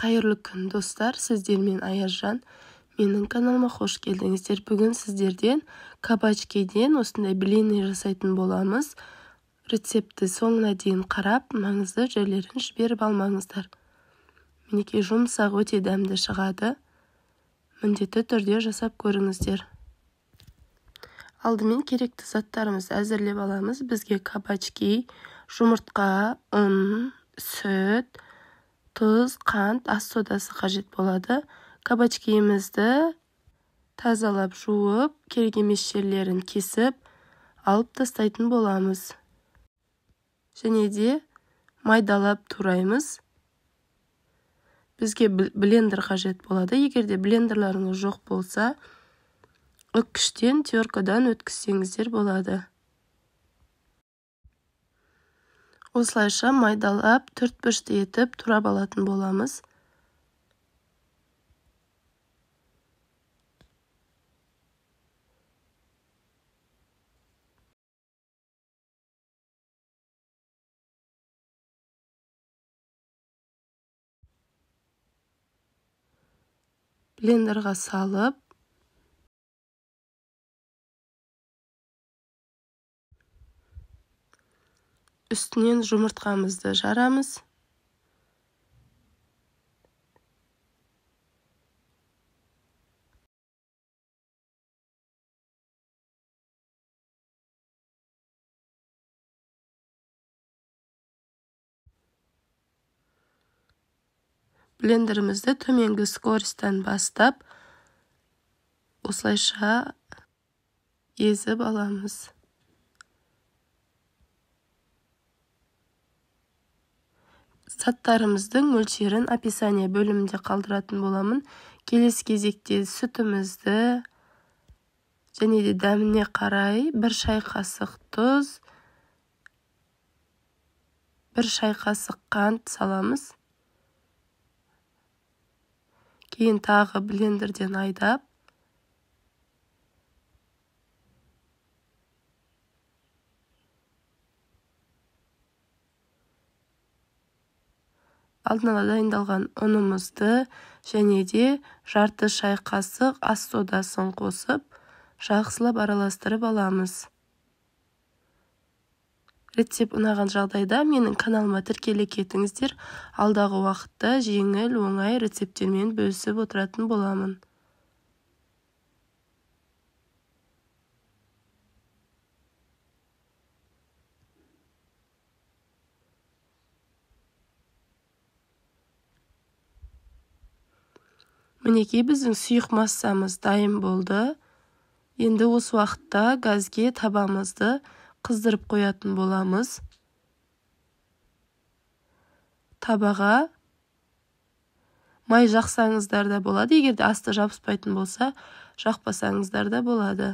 Қайырлы күн, достар, сіздермен Аязжан. Менің каналыма қош келдіңіздер. Бүгін сіздерден кабачкиден осындай блины жасайтын боламыз. Рецепті соңына дейін қарап, маңызды жерлерін жіберіп алмаңыздар. Мінекей, жұмсақ, өте дәмді шығады. Міндетті түрде жасап көріңіздер. Алдымен керекті заттарымызды әзірлеп аламыз. Бізге кабачки, жұмыртқа, ұн, сүт, тұз, қант, ас содасы қажет болады. Кабачкиімізді тазалап жуып, керек емес жерлерін кесіп, алып тастайтын боламыз. Және де майдалап тураймыз. Бізге блендер қажет болады. Егер де блендерларыңыз жоқ болса, үккіштен, теркадан өткізсеңіздер болады. Осылайша майдалап, төрт бұрышты етіп турап алатын боламыз. Блендерға салып, үстінен жұмыртқамызды жарамыз. Блендерімізді төменгі скоростьтан бастап, осылайша езіп аламыз. Заттарымыздың мөлшерін описание бөлімінде қалдыратын боламын. Келесі кезекте сүтімізді және де дәміне қарай 1 шай қасық тұз, 1 шай қасық қант саламыз. Кейін тағы блендерден айдап, алдын ала дайындалған ұнымызды және де жарты шай қасық ас содасын қосып, жақсылап араластырып аламыз. Рецепт ұнаған жағдайда менің каналыма тіркеле кетіңіздер. Алдағы уақытта жеңіл, оңай рецепттермен бөлісіп отыратын боламын. Мінекей, біздің сұйық массамыз дайын болды. Енді осы уақытта газге табамызды қыздырып қоятын боламыз. Табаға май жақсаңыздар да болады. Егер де асты жабыспайтын болса, жақпасаңыздар да болады.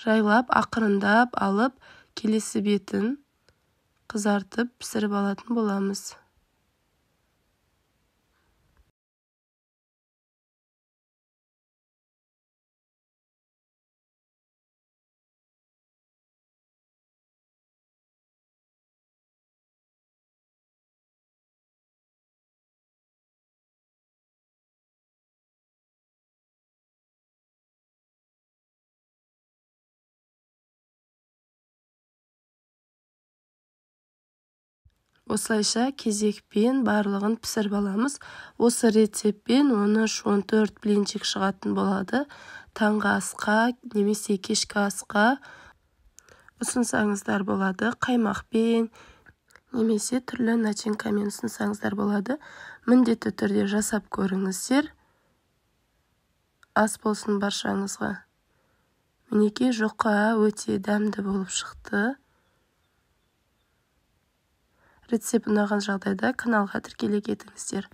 Жайлап, ақырындап алып, келесі бетін қызартып пісіріп алатын боламыз. Осылайша кезекпен барлығын пісіріп аламыз. Осы рецептпен 13-14 блинчик шығатын болады. Таңғы асқа немесе кешкі асқа ұсынсаңыздар болады. Қаймақпен немесе түрлі начинкамен ұсынсаңыздар болады. Міндетті түрде жасап көріңіздер. Ас болсын баршаңызға. Мінекей, жұқа өте дәмді болып шықты. Рецепт ұнаған жағдайда каналға тіркеле кетіңіздер.